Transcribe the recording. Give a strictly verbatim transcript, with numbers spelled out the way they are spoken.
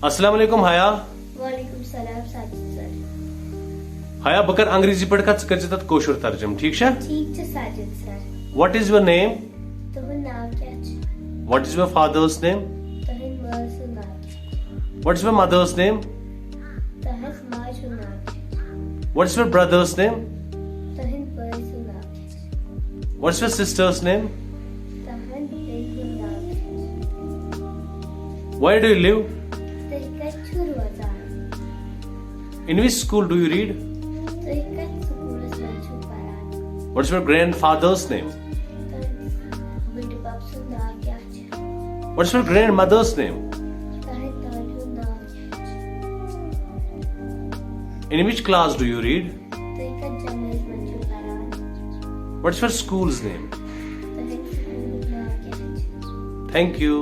السلام علیکم حیا۔ وعلیکم السلام ساجد سر۔ حیا، بہٕ کرٕ انگریزی پٲٹھۍ کتھ، ژٕ کٔرۍ زِ تتھ کٲشُر ترجمہٕ، ٹھیٖک چھا؟ ٹھیٖک چھُ ساجد سر۔ What is your name? تُہُنٛد ناو کیٛاہ چھُ؟ What is your father's name? تُہٕنٛدِ مٲلۍ سُنٛد ناو کیٛاہ چھُ؟ What is your mother's name? تُہٕنٛزِ ماجہِ ہُنٛد ناو کیٛاہ چھُ؟ What is your brother's name? تُہٕنٛدِ بٲے سُنٛد ناو کیٛاہ چھُ؟ What is your sister's name? تُہٕنٛدِ بیٚنہِ ہُنٛد ناو کیٛاہ چھُ؟ Where do you live? تُہۍ کَتہِ چھِو روزان؟ In which school do you read? تُہۍ کَتہِ سکوٗلَس منٛز چھِو پَران؟ What is your grandfather's name? تُہٕنٛدِس بٕڈِ بَب سُنٛد ناو کیٛاہ چھُ؟ What is your grandmother's name? تُہٕنٛدِ دادِ ہُنٛد ناو کیٛاہ چھُ؟ In which class do you read? تُہۍ کَتھ جمٲژ منٛز چھِو پَران؟ What is your school's name? تُہٕنٛدِ سکوٗلُک ناو کیٛاہ چھُ؟ Thank you.